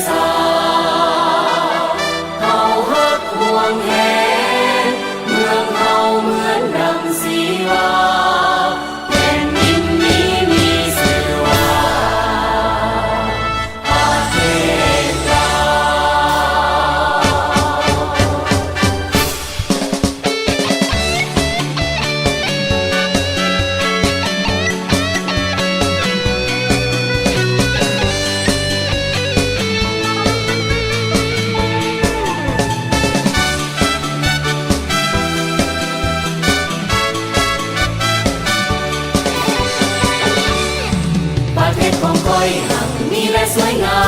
ສາ ເຮົາຮັກຫວງແຫນເມືອງເຮົາເໝືອນດັ່ງຊີວາ ແຜ່ນດິນນີ້ມີຊື່ວ່າ ປະເທດລາວ. ປະເທດຂອງຂ້ອຍຮັ່ງມີ ແລະ ສວຍງາ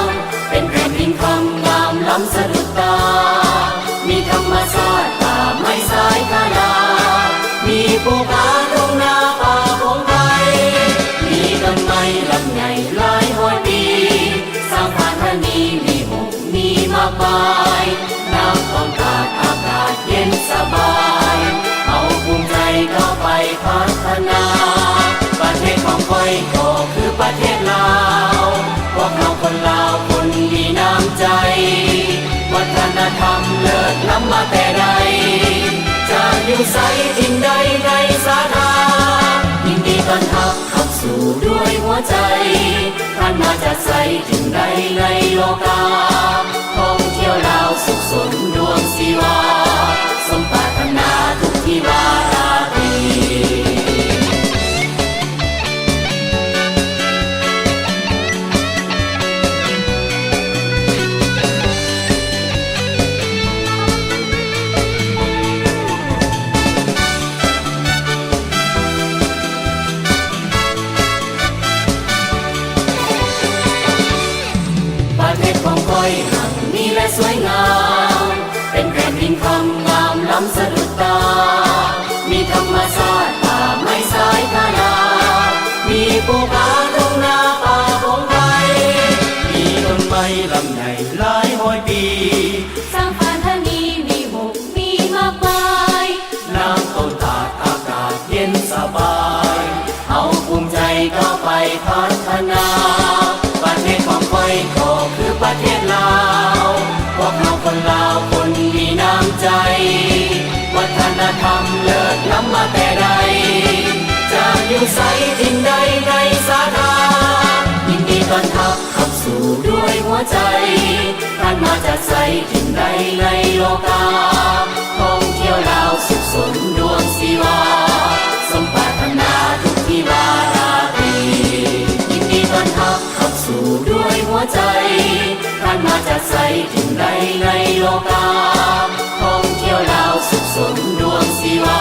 ມ ເປັນແຜ່ນດິນຄຳງາມລ້ຳສະດຸດຕາ ມີທຳມະຊາດປ່າໄມ້ຊາຍຄາລາ ມີພູຜາທົ່ງນາປ່າຜົງໄພ ມີຕົ້ນໄມ້ລຳໃຫຍ່ຫຼາຍຮ້ອຍປີ ສ້າງຜານທະນີມີໝູ່ ມີມາກມາຍ ນ້ຳຕ້ອງຕາດ ອາກາດເຢັນສະບາຍ ເຮົາພູມໃຈກ້າວໄປພັດທະນາ ປະເທດຂອງຂ້ອຍກໍຄືປະເທດລາວ ພວກເຮົາຄົນລາວຄົນມີນ້ຳໃຈ ວັດທະນະທຳເລີດລ້ຳມາແຕ່ໃດ ຈະຢູ່ໃສທີ່ໃດໃນສາທາ ຍິນດີຕ້ອນຮັບ ເຂົ້າສູ່ດ້ວຍຫົວໃຈ ທ່ານມາຈາກໃສ ເຖິງໃດໃນໂລກາ ທ່ອງທ່ຽວລາວສຸກສົນດວງຊີວາ ສົມປາດຖະໜາທຸກທີ່ວ່າລາຕີ. ປະເທດຂອງຂ້ອຍຮັ່ງມີ ແລະ ສວຍງາມ ເປັນແຜ່ນດິນຄຳງາມລ້ຳສະດຸດຕາ ມີທຳມະຊາດປ່າໄມ້ຊາຍຄາລາ ມີພູຜາທົ່ງນາປ່າຜົງໄພ ມີຕົ້ນໄມ້ລຳໃຫຍ່ຫຼາຍຮ້ອຍປີ ສ້າງຜານທະນີມີໝູ່ ມີມາກມາຍ ນ້ຳຕົ້ນຕາດ ອາກາດເຢັນສະບາຍ ເຮົາພູມໃຈກ້າວໄປພັດທະນາ ປະເທດຂອງຂ້ອຍກໍຄືປະເທດລາວ ພວກເຮົາຄົນລາວຄົນມີນ້ຳໃຈ ວັດທະນະທຳເລີດລ້ຳມາແຕ່ໃດ ຈະຢູ່ໃສທີ່ໃດໃນສາທາ ຍິນດີຕ້ອນຮັບ ເຂົ້າສູ່ດ້ວຍຫົວໃຈ ທ່ານມາຈາກໃສ ທີ່ໃດໃນໂລກາ ທ່ອງທ່ຽວລາວສຸກສົນດວງຊີວາ ສົມປາດຖະໜາທຸກທີ່ວ່າລາຕີ ຍິນດີຕ້ອນຮັບ ເຂົ້າສູ່ດ້ວຍຫົວໃຈ ທ່ານມາຈາກໃສ ທີ່ໃດໃນໂລກາ ທ່ອງທ່ຽວລາວສຸກສົນດວງຊີວາ